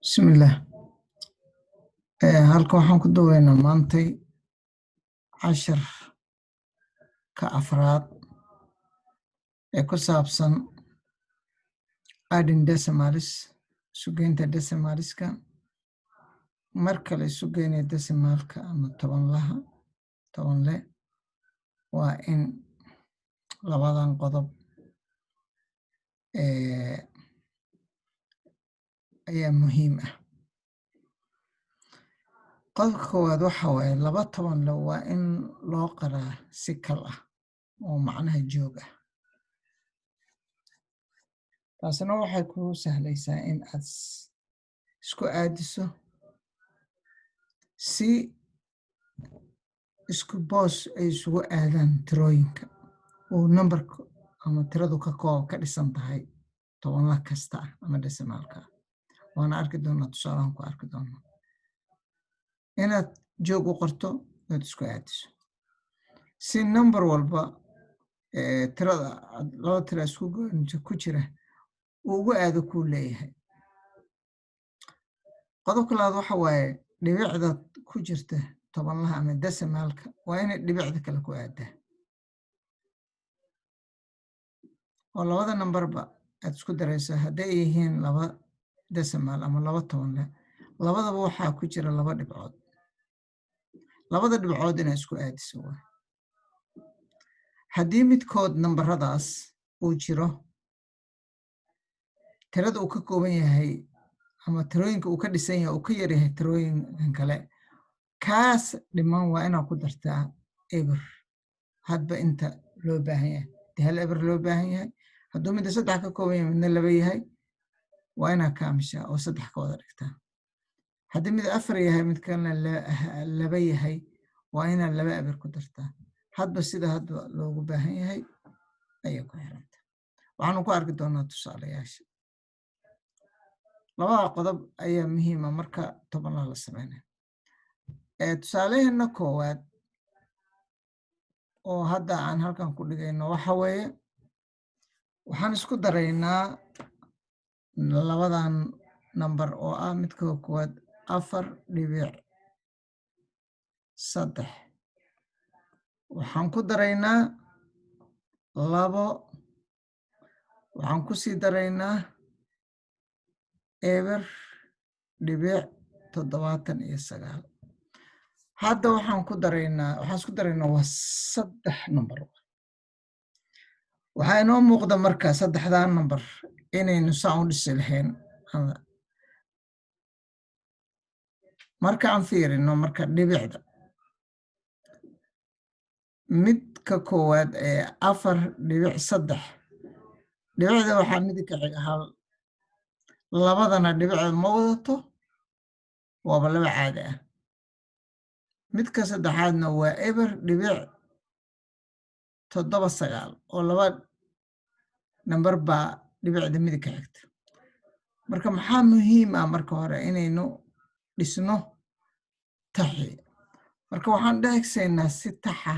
Bismillaah. Halkan waxaan ku duubaynaa maantay cashar ka afraad ee ku saabsan adding decimals, isugeynta decimals-ka. Marka la isu geynayo decimalka ama tobanlaha, tobanle, waa in labadan qodob ayaa muhiim ah. Qodobka koowaad waxa waaye, laba tobanle waa in loo qoraa si kal ah oo macnaha joog ah. Taasina waxay kuu sahlaysaa in aad isku aadiso si isku boos ay isugu aadaan tirooyinka uu numberka ama tiradu ka dhisan tahay, tobanla kasta ah ama decimalka ah. Waana arki doonaa, tusaalahan ku arki doonaa. Inaad joog u qorto ood isku aadiso si number walba tirada laba tira isku ku jira uu ugu aado kuu leeyahay. Qodobka labaad waxa waaye, dhibicda ku jirta tobanlaha ama decimalka waa inay dhibicda kale ku aadaa, oo labada numberba aad isku darayso hadday yihiin laba decimal ama laba tobanle, labadaba waxaa ku jira laba dhibcood. Labada dhibcood inaad isku aadiso waay. Haddii midkood nambaradaas uu jiro, tirada uu ka kooban yahay ama tirooyinka uu ka dhisan yahay uu ka yar yahay tirooyinkan kale, kaas dhiman waa inaad ku dartaa eber, hadba inta loo baahan yahay. Hadii hal eber loo baahan yahay, hadduu midna saddex ka kooban yahay, midna laba yahay, waa inaad kaamishaa oo saddex ka wada dhigtaa. Haddii mid afar yahay, mid kalena laba yahay, waa inaad laba eber ku dartaa. Hadba sida hadba loogu baahan yahay ayay ku xiranta. Waxaanu ku arki doonaa tusaalayaasha. Labada qodob ayaa muhiima marka tobanlaha la sameynayo. Tusaalaheena koowaad oo hadda aan halkan ku dhigayno waxa weeye, waxaan isku daraynaa labadan number oo ah midka koowaad 4.3, waxaan ku daraynaa 2, waxaan ku sii daraynaa 0.79. Hadda waxaan ku daraynaa, waxaan isku daraynaa waa saddex number. Waxaa inoo muuqda marka saddexdaa number inaynu saan u dhisi lahayn. Marka aan fiirino marka dhibicda midka koowaad ee 4.3, dhibicda waxaa midig ka xiga hal, labadana dhibicda ma wadato, waaba laba caadi ah. Midka saddexaadna waa 0.79, oo laba namber baa dhibicda midig ka xigta. Marka maxaa muhiim ah? Marka hore inaynu dhisno taxi. Marka waxaan dhegsaynaa si taxa,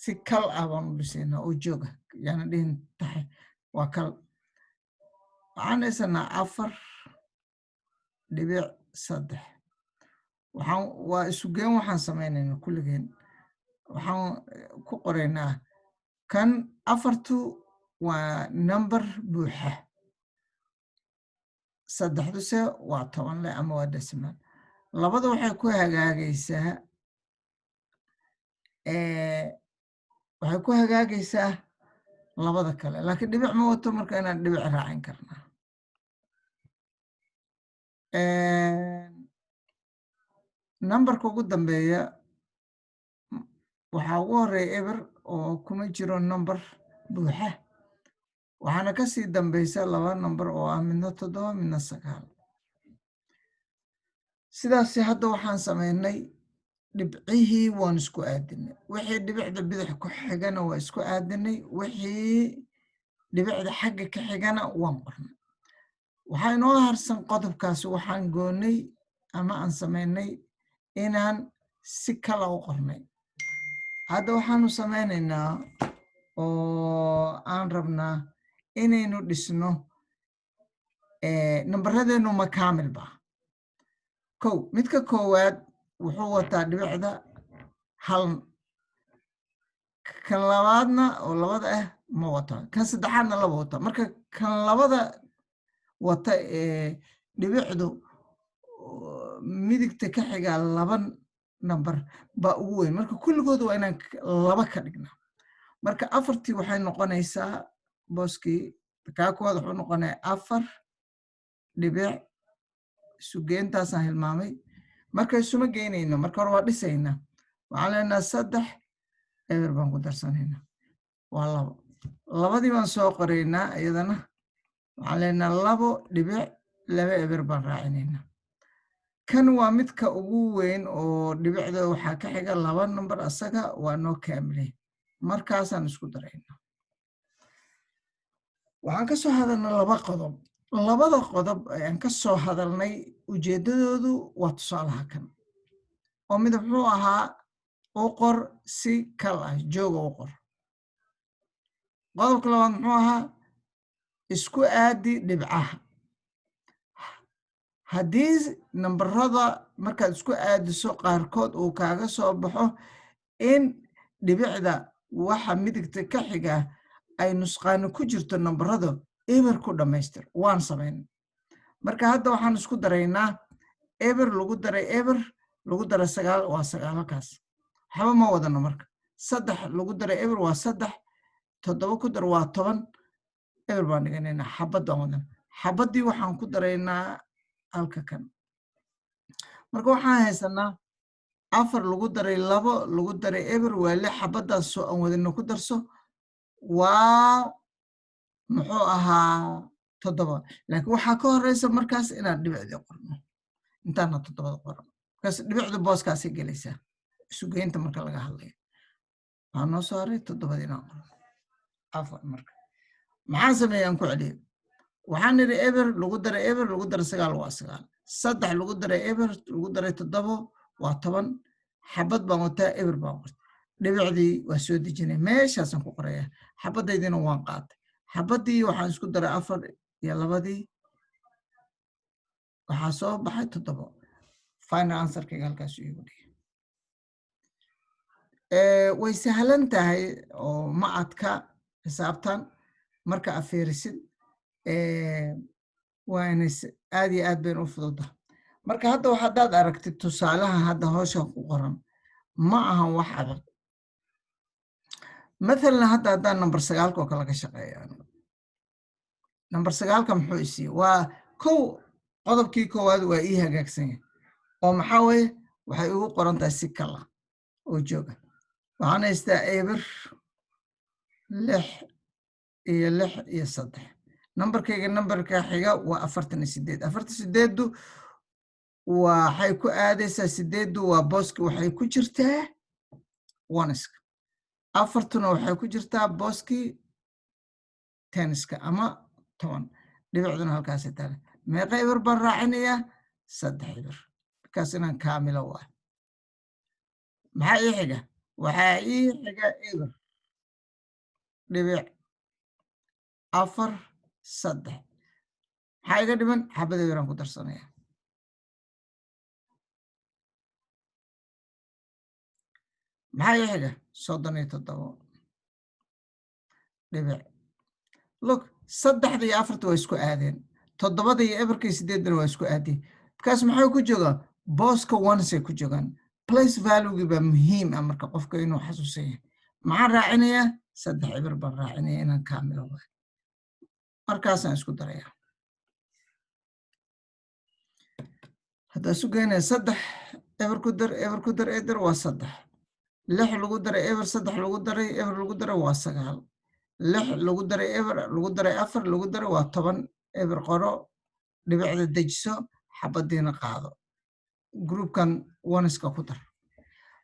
si kal ah baan u dhisaynaa oo joog ah, yaana dhihin taxi, waa kal. Waxaan dhisanaa 4.3. Waxaan waa isugeen, waxaan samaynaynaa kulligeen, waxaan ku qoraynaa kan afartu waa number buuxa, saddexduse waa toban leh ama waa decimal. Labada waxay ku hagaagaysaa labada kale, laakiin dhibic ma wato. Marka inaan dhibic raacin karnaa. Numberka ugu dambeeya waxaa ugu horeeya eber, oo kuma jiro number buuxa, waxaana ka sii dambeysa laba number oo ah midna 7, midna 9. Sidaasi hadda waxaan sameynay dhibcihii waan isku aadinay. Wixii dhibicda bidix ku xigana waa isku aadinay, wixii dhibicda xagga ka xigana waan qornay. Waxaa inoo harsan qodobkaasi. Waxaan goonnay ama aan sameynay inaan si kala u qornay. Hadda waxaanu sameynaynaa oo aan rabnaa inaynu dhisno nambaradeennu ma kaamil ba. Kow, midka koowaad wuxuu wataa dhibicda hal, kan labaadna oo labada ah ma wato, kan saddexaadna laba wata. Marka kan labada wata ee dhibicdu midigta ka xigaa laba number baa ugu weyn. Marka kulligood waa inaan laba ka dhignaa. Marka afartii waxay noqonaysaa booskii kaa koowaad wuxuu noqonaya afar dhibic. Isugeyntaasaan hilmaamay. Marka isuma geynayno, marka hore waa dhisaynaa. Waxaan leenaha saddex, eber baan ku darsanaynaa, waa labo. Labadii baan soo qoraynaa iyadana. Waxaan leenaha 2.2, eber baan raacinaynaa. Kan waa midka ugu weyn oo dhibicda waxaa ka xiga laba number, asaga waa noo kaamilay. Markaasaan isku daraynaa. Waxaan ka soo hadalnay laba qodob. Labada qodob ayaan ka soo hadalnay, ujeeddadoodu waa tusaalaha kan oo mid muxuu ahaa? U qor si kal ah, jooga u qor. Qodobka labaad muxuu ahaa? Isku aadi dhibcaha. Haddii nambarada markaad isku aadiso qaarkood uu kaaga soo baxo in dhibicda waxa midigta ka xiga ay nusqaano ku jirto nambarada, eber ku dhammaystir. Waan samayn. Marka hadda waxaan isku daraynaa eber lagu daray eber lagu daray sagaal, waa sagaal. Halkaas waxba ma wadano. Marka saddex lagu daray eber waa saddex, toddoba ku dar waa 10, eber baan dhiganaynaa. Xabad baan wadana. Xabaddii waxaan ku daraynaa halka kan. Marka waxaan haysanaa afar lagu daray labo lagu daray eber waa lix. Xabaddaas soo aan wadano ku darso, waa muxuu ahaa? Toddoba. Laakiin waxaa ka horeysa markaas inaan dhibicdii qorno intaana toddobada qoran. Markaas dhibicdu booskaasay gelaysaa isugeynta marka laga hadlayo. Waxaa noo soo haray toddobada inaan qorno. Afar marka maxaan sameeyey? Aan ku celiyey. Waxaan nidhi eber lagu daray eber lagu daray sagaal waa sagaal. Saddex lagu daray eber lagu daray toddobo waa 10. Xabad baan wataa, eber baan qortay. Dhibicdii waa soo dejinay, meeshaasaan ku qoraya. Xabadaydiina waan qaatay. Xabaddii waxaan isku daray afar iyo labadii, waxaa soo baxay toddobo. Final answerkayga halkaas iigu dhigay. Way sahlan tahay oo ma adka xisaabtan marka aad fiirisid. Waa inay aad iyo aad bayn u fududahay. Marka hadda haddaad aragtid tusaalaha hadda hawshan ku qoran, ma ahan wax adag. Mathalan hadda haddaan number sagaalka oo kale ka shaqeeyo, number sagaalka muxuu isiiye? Waa kow, qodobkii koowaad waa ii hagaagsan yahay oo maxaa weeye? Waxay igu qoran tahay si kala oo jooga. Waxaan haystaa eber, lix iyo lix iyo saddex. Nambarkayga nambarka xiga waa 48. 48-du waxay ku aadaysaa, sideeddu waa booski, waxay ku jirtaa oneska. Afartuna waxay ku jirtaa booskii tenska ama 10. Dhibicduna halkaasay taale. Meeqa eber baan raacinayaa? Saddex eber, markaas inaan kaamilo waa. Maxaa ii xiga? Waxaa ii xiga 0.43. Maxaa iga dhiman? Xabad eberaan ku darsanaya. Maxaa ii xiga? 37 dhibic. Look, saddexda iyo afarta waa isku aadeen, toddobada iyo eberka iyo sideeddana waa isku aadeen. Markaas maxay ku joogaan? Booska onesay ku joogaan. Place valuegi baa muhiim ah marka qofka inuu xasuusan yahay. Maxaan raacinayaa? Saddex eber baan raacinaya inaan kaamilo waay. Markaasaan isku daraya. Haddaa isu geynaya, saddex eber ku dar eber ku dar eber waa saddex. Lix lagu daray eber, saddex lagu daray eber lagu daray waa sagaal. Lix lagu daray eber lagu daray afar lagu daray waa 10. Eber qoro, dhibicda dejiso, xabadiina qaado. Groupkan oneska ku dar.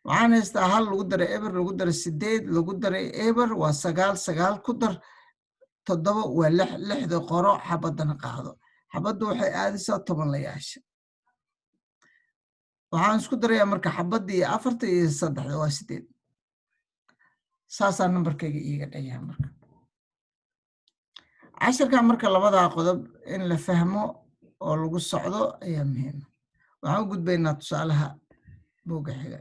Waxaan haystaa hal lagu daray eber lagu daray sideed lagu daray eber waa sagaal. Sagaal ku dar toddoba waa lix. Lixda qoro, xabadana qaado. Xabaddu waxay aadaysaa tobanlayaasha. Waxaan isku darayaa marka xabadda iyo afarta iyo saddexda waa sideed. Saasaa nambarkayga iiga dhanyaha. Marka cashirkan, marka labadaa qodob in la fahmo oo lagu socdo ayaa muhiima. Waxaan u gudbaynaa tusaalaha buugga xiga.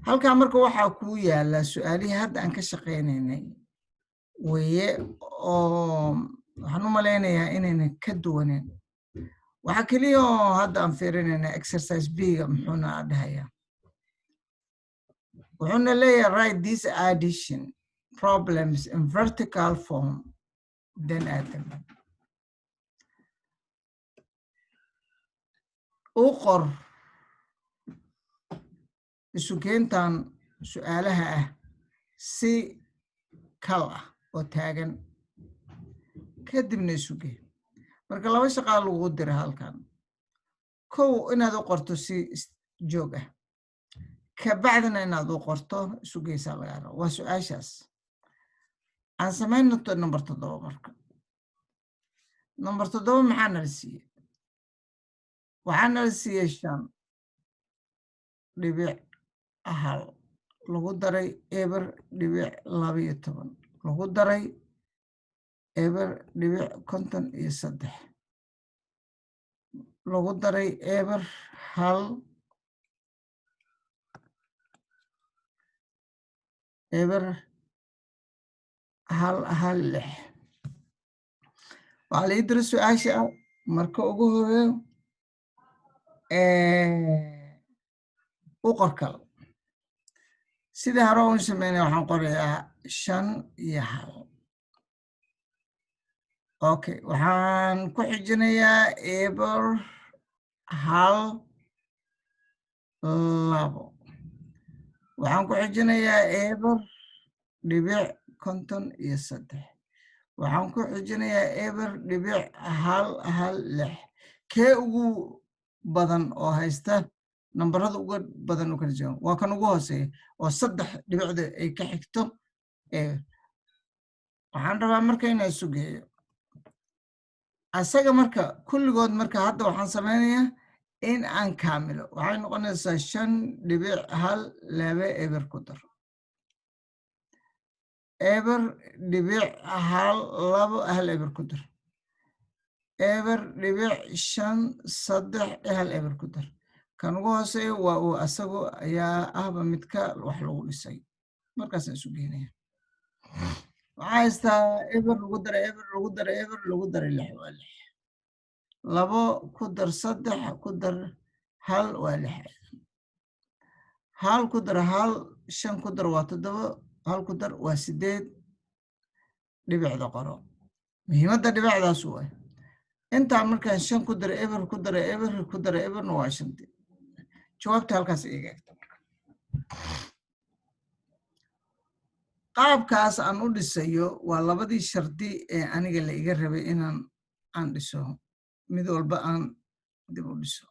Halkaa marka waxaa kuu yaala su-aalihii hadda aan ka shaqaynaynay weye, oo waxaan u malaynayaa inaynan ka duwaneyn. Waxaa keliya oo hadda aan fiirinaynaa exercise B-ga. Muxuuna dhahayaa? Wuxuuna leeyahay, "Write this addition problems in vertical form, then add them." U qor isu keentan su-aalaha ah si kal ah oo taagan, kadibna isu gee. Marka laba shaqaa lagu dira halkan: kow, inaad u qorto si joog ah, kabacdina inaad u qorto isu geysaa lagaa rabo. Waa su-aashaas aan samayno. Number 7. Marka number 7 maxaa nala siiyey? Waxaa nala siiyey 5.1 lagu daray 0.12 lagu daray 0.53 lagu daray 0 1 0 1 1 6. Waxaa la ii diray su-aasha. Marka ugu horeeyo u qor kal sidii hore un sameynaya. Waxaan qorayaa 5 iyo 1. Okay, waxaan ku xijinayaa 0 1 2. Waxaan ku xijinayaa 0.53. Waxaan ku xijinayaa 0.116. Kee ugu badan oo haysta nambarada uga badan u kala jaban? Waa kan ugu hooseeya oo saddex dhibicda ay ka xigto eber. Waxaan rabaa marka inaan isu geeyo asaga marka kulligood. Marka hadda waxaan sameynayaa in aan kaamilo. Waxay noqonaysaa 5.1 laba eber ku dar 0.12 1 eber ku dar 0.53 1 eber ku dar. Kan ugu hooseeya waa uu asagu ayaa ahba midka wax lagu dhisay. Markaasaan isu geynaya. Waxaa haystaa eber lagu daray eber lagu daray eber lagu daray lix, waa lix. Labo ku dar saddex ku dar hal waa lix. Hal ku dar hal, shan ku dar waa toddoba, hal ku dar waa sideed. Dhibicda qoro, muhiimadda dhibicdaas waay. Intaa markaan shan ku daray, eber ku daray, eber ku daray, eberna waa shanti. Jawaabta halkaas iiga egta. Marka qaabkaas aan u dhisayo waa labadii shardi ee aniga la iga rabay inaan aan dhiso, mid walba aan dib u dhiso.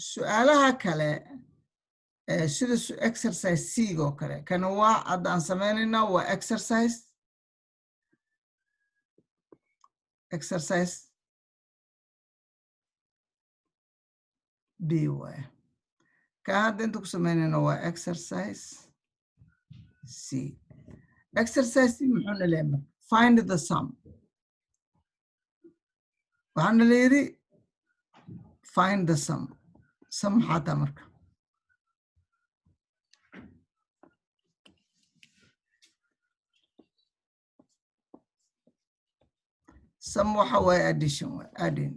Su-aalaha kale, sida exercise C oo kale, kana waa hadda aan samaynayna, waa exercise B waay. Ka hadda inta ku samaynayna waa exercise C. Exercise C muxuuna leeyahay marka? "Find the sum." Waxaana la yidhi, "Find the sum." Sum maxaa taa marka? Sum waxa waaye addition, waay adding.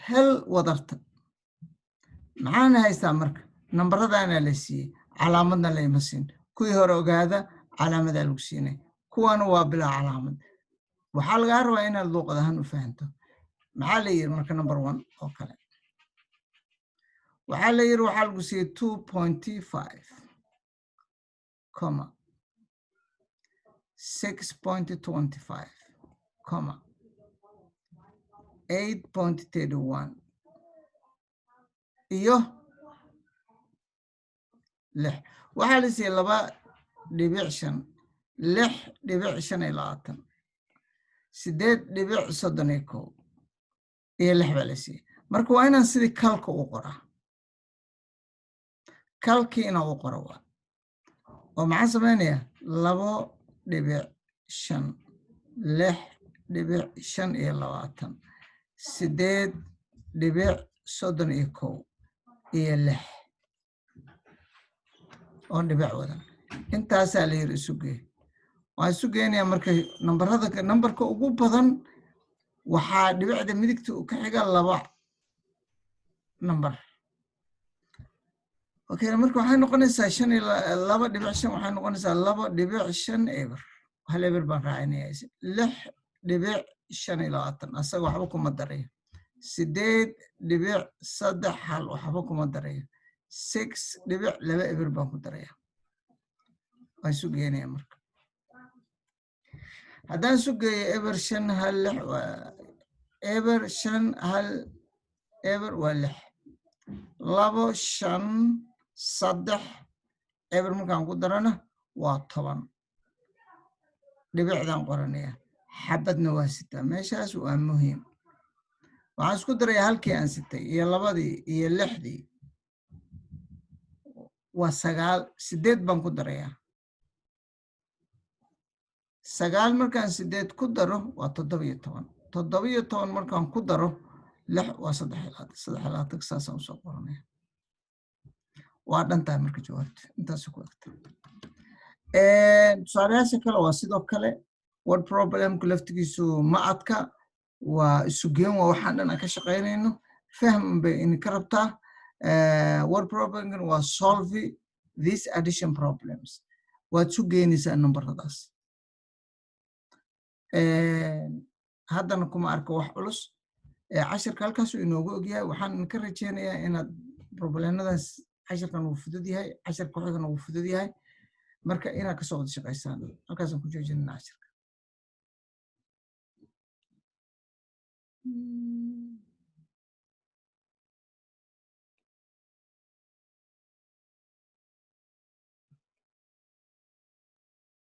Hel wadarta. Maxaana haystaa marka? Nambaradaana la siiyey, calaamadna layma siin. Kuwii hore ogaada, calaamadaa lagu siinay. Kuwana waa bilaa calaamad. Waxaa lagaa rabaa inaad luuqad ahaan u fahanto. Maxaa la yidhi marka? Number 1 oo kale waxaa la yidhi, waxaa lagu siiyey 2.5 comma 6.25 comma 8.31 iyo lix. Waxaa la siiyey 2.5, 6.25, 8.31 iyo lix baa la siiyey. Marka waa inaan sidii kalka u qoraa, kalkii inaan u qoro waa. Oo maxaan samaynayaa? 2.5, 6.25, 8.31 iyo 6 oon dhibic wadan. Intaasaa la yiri isu gee. Waan isu geenayaa. Marka nambarada, nambarka ugu badan waxaa dhibicda midigta ka xiga laba nambar. Okay, marka waxay noqonaysaa shan iyo 2.5, waxay noqonaysaa 2.5 eber, hal eber baan raacinaya. 6.25 asaga waxba kuma darayo. 8.31 waxba kuma darayo. 6.2 eber baan ku daraya. Waan isu geenaya. Marka haddaan isu geeyo, eber shan hal lix waa eber, shan hal eber waa lix, labo shan saddex eber markaan ku darana waa 10. Dhibicdaan qoranaya, xabadna waa sitaa. Meeshaas waa muhiim. Waxaan isku darayaa halkii aan sitay iyo labadii iyo lixdii, waa sagaal. Sideed baan ku darayaa. Sagaal markaan sideed ku daro waa 17. 17 markaan ku daro lix waa 23. 23 saasaan usoo qoranaya. Waa dhan tahay. Marka jawaabta intaas ku egta. Tusaalayaasha kale waa sidoo kale. Word problemku laftigiisu ma adka, waa isugeen, waa waxaan dhan aan ka shaqaynayno. Fahm bay idinka rabtaa. Word problemkan waa solve these addition problems. Waad isu geynaysaa nambaradaas. Haddana kuma arko wax culus. Cashirka halkaasuu inoogu ogyahay. Waxaan idinka rajeynayaa inaad problemadaas, cashirkan wuu fudud yahay, cashirka ku-xigana wuu fudud yahay, marka inaad kasoo wada shaqaysaan. Halkaasaan ku joojinana cashirka.